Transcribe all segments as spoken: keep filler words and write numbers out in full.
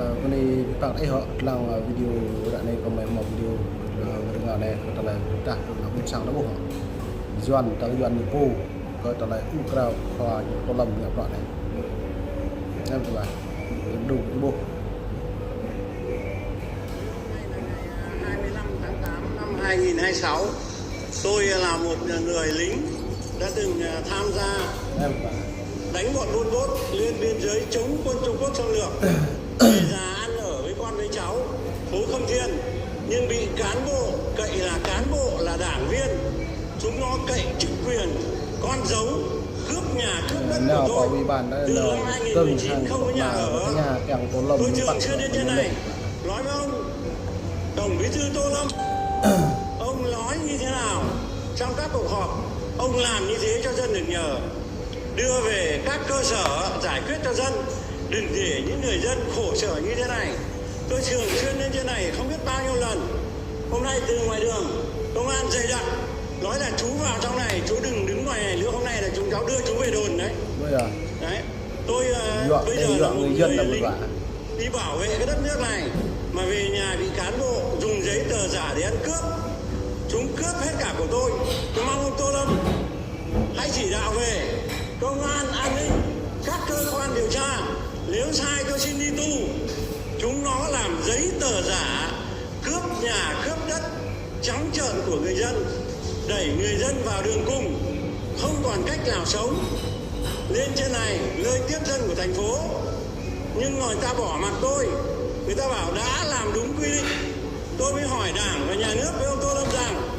Ơ, kơ anai pơtă ih hŏ, lăng, ơ, video ră anai kơ mơi hmâo video, ơ, rơnga anai kơ tơlơi pơtă tơ anăp ƀôn sang ta ƀuh hŏ. Yuan, tơlơi Yuan ñu pô, kơ tơlơi ur krao khua ñu pơlŏm ñu prăk anai. Anai ƀuh ƀă. Đu ƀuh. Hai mươi lăm tháng tám năm hai nghìn hai mươi sáu, tôi là một người lính đã từng, à, tham gia Em ƀă. Đánh bọn Pol Pot lên biên giới chống quân Trung Quốc xâm lược. Về già ăn ở với con với cháu, phố Khâm Thiên, nhưng bị cán bộ, cậy là cán bộ, là đảng viên, chúng nó cậy chức quyền con dấu, cướp nhà cướp đất của tôi. Từ năm hai nghìn mười chín không có nhà ở. Tôi thường xuyên như thế này, nói với ông Tổng Bí thư Tô Lâm, ông nói như thế nào trong các cuộc họp, ông làm như thế cho dân được nhờ, đưa về các cơ sở giải quyết cho dân, đừng để những người dân khổ sở như thế này. Tôi thường xuyên lên trên này không biết bao nhiêu lần. Hôm nay từ ngoài đường, công an dày đặc, nói là chú vào trong này, chú đừng đứng ngoài này nữa, hôm nay là chúng cháu đưa chú về đồn đấy. Bây giờ. Đấy. Tôi, ờ, bây giờ là một người lính đi bảo vệ cái đất nước này, mà về nhà bị cán bộ dùng giấy tờ giả để ăn cướp. Chúng cướp hết cả của tôi. Tôi mong ông Tô Lâm hãy chỉ đạo về công an, an ninh, các cơ quan điều tra, nếu sai tôi xin đi tù. Chúng nó làm giấy tờ giả, cướp nhà, cướp đất, trắng trợn của người dân, đẩy người dân vào đường cùng, không còn cách nào sống. Lên trên này, nơi tiếp dân của thành phố, nhưng người ta bỏ mặc tôi, người ta bảo đã làm đúng quy định. Tôi mới hỏi Đảng và nhà nước với ông Tô Lâm rằng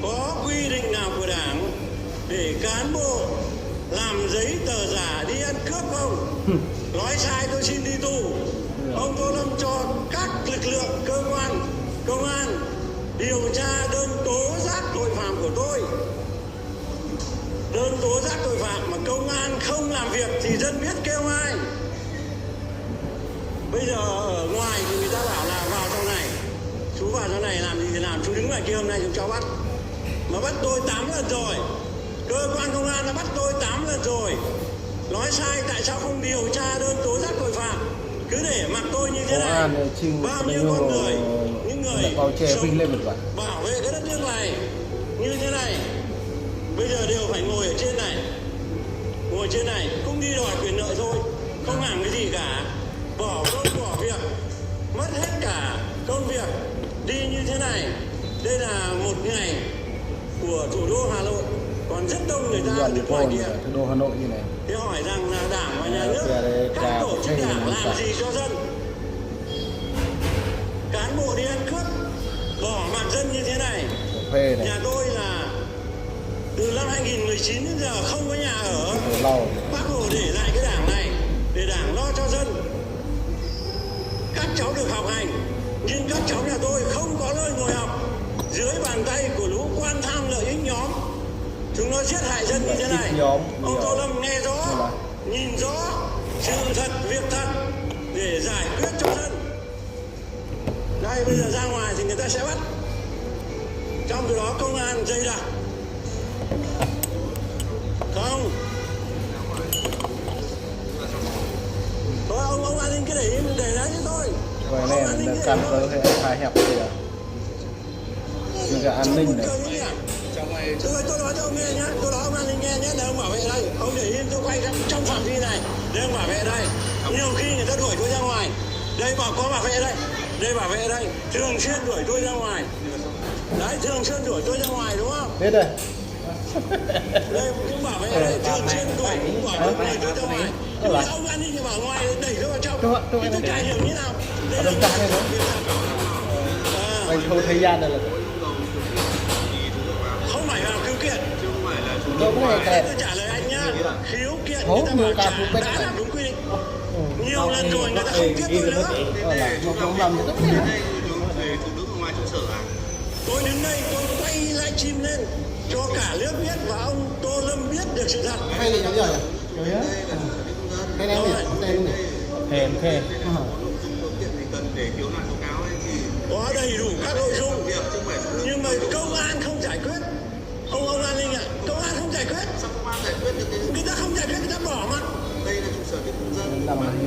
có quy định nào của Đảng để cán bộ làm giấy tờ giả đi ăn cướp không? Nói sai tôi xin đi tù. Ông Tô Lâm cho các lực lượng cơ quan, công an điều tra đơn tố giác tội phạm của tôi. Đơn tố giác tội phạm mà công an không làm việc thì dân biết kêu ai? Bây giờ ở ngoài thì người ta bảo là vào trong này, chú vào trong này làm gì thì làm, chú đứng ngoài kia, hôm nay chúng cháu bắt. Mà bắt tôi tám lần rồi. Cơ quan công an đã bắt tôi tám lần rồi. Nói sai tại sao không điều tra đơn tố giác tội phạm, cứ để mặc tôi như thế này. Bao nhiêu con người, những người sống, bảo vệ cái đất nước này như thế này, bây giờ đều phải ngồi ở trên này. Ngồi trên này cũng đi đòi quyền lợi thôi, không làm cái gì cả. Bỏ công bỏ việc, mất hết cả công việc, đi như thế này. Đây là một ngày của thủ đô Hà Nội, còn rất đông người ta ở nước ngoài kia. Thủ đô Hà Nội như này. Thế hỏi rằng là Đảng và nhà nước, các tổ chức đảng làm gì cho dân? Cán bộ đi ăn cướp, bỏ mặc dân như thế này. Nhà tôi là từ năm hai nghìn mười chín đến giờ không có nhà ở. Bác Hồ để lại cái đảng này để đảng lo cho dân. Các cháu được học hành, nhưng các cháu nhà tôi không có nơi ngồi học. Dưới bàn tay của lũ quan tham lợi ích nhóm, chúng nó giết hại dân như thế này. Ông Tô Lâm nghe rõ, nhìn rõ sự thật, việc thật để giải quyết cho dân. Đây, bây giờ ra ngoài thì người ta sẽ bắt. Trong khi đó công an dày đặc. Không. Thôi, ông, ông an ninh cứ để im, để đấy cho tôi. Ông an ninh cứ để im thôi. Căn cứ thì hai hiệp kìa. Chứ cái an ninh này. Tôi, tôi nói cho ông nghe nhá, tôi nói ông an ninh nghe nhá, để ông bảo vệ đây. Ông để yên, tôi quay trong, trong phạm vi này, để ông bảo vệ đây. Nhiều khi người ta đuổi tôi ra ngoài. Đây, bảo có bảo vệ đây. Đây, bảo vệ đây. Thường xuyên đuổi tôi ra ngoài. Đấy, thường xuyên đuổi tôi ra ngoài đúng không? Đây, đây. Đây, cũng bảo vệ đây, thường xuyên đuổi, cũng bảo vệ đuổi tôi ra ngoài. Thế mà ông an ninh thì bảo ngoài đẩy tôi vào trong. Thì tôi chả hiểu như nào. Đây là việc thật. Anh không thấy gian đây là không phải vào khiếu kiện. Tôi trả lời anh nhá. Khiếu kiện người ta bảo trả, đã làm đúng quy định. Nhiều lần rồi người ta không tiếp tôi nữa. Tôi đứng đây tôi quay livestream lên cho cả nước biết và ông Tô Lâm biết được sự thật. Hay là nhớ nhớ nhỉ? Cái này không nhỉ? Cái này không nhỉ? Hèn thế. Có đầy đủ các nội dung, nhưng mà công an không giải quyết. Ông, ông an ninh ạ, công an không giải quyết. Sao công an giải quyết được cái... Người ta không giải quyết, người ta bỏ mặc. Đây là trụ sở tiếp công dân.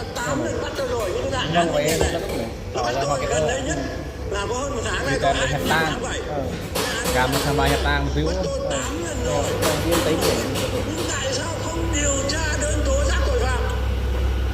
là tám lần bắt tôi rồi, những cái đại án như thế này. Bắt tôi gần đây nhất là có hơn một tháng nay, có hai mươi tháng bảy. Cả một tháng bảy tháng tám, ví dụ. Bắt tôi tám lần rồi. Ờ, tại sao không điều tra đơn tố giác tội phạm?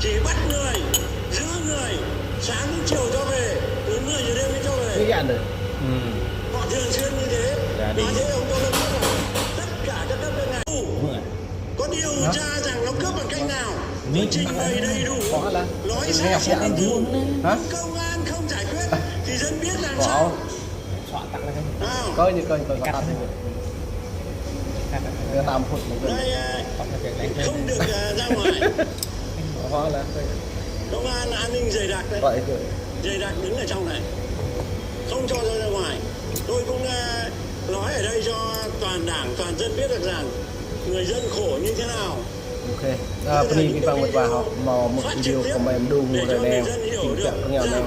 Chỉ bắt người, giữ người, sáng chiều cho về, từ mười giờ đêm mới cho về. Họ thường xuyên như thế. Nói thế ông Tô Lâm biết rồi. Tất cả các cấp các ngành. Có điều tra rằng nó cướp bằng cách nào thì trình bày đầy đủ. Nói sai sai tin tưởng. Công an không giải quyết thì dân biết làm sao. Coi như, coi như, coi như. Cắt. Tám phút nữa. Đây, à, không được, à, ra ngoài. Công an an ninh dày đặc đấy. Dày đặc đứng ở trong này. Không cho ra ngoài. Tôi cũng, à, nói ở đây cho toàn đảng, toàn dân biết được rằng người dân khổ như thế nào. Ok. Bơni abih bang mơ̆ng ƀing gơmơi hmâo mơ̆ng video kơ mơi mơđung ră anai, tình trạng kơ ñu anai.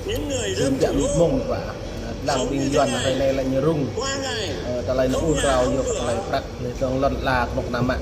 Tình trạng mơ̆ng ƀing gơmơi. Lăng ƀing Yuan hrơi anai lĕ ñu rŭng. Ơ, tơlơi ñu ur krao yua kơ tơlơi prăk, lĕ dong lŏn ala kơnuk kơna mă.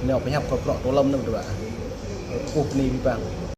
Ñu pơhiăp kơ bruă Tô Lâm anŭn ƀing gơmơi. Kơkuh bơni abih bang.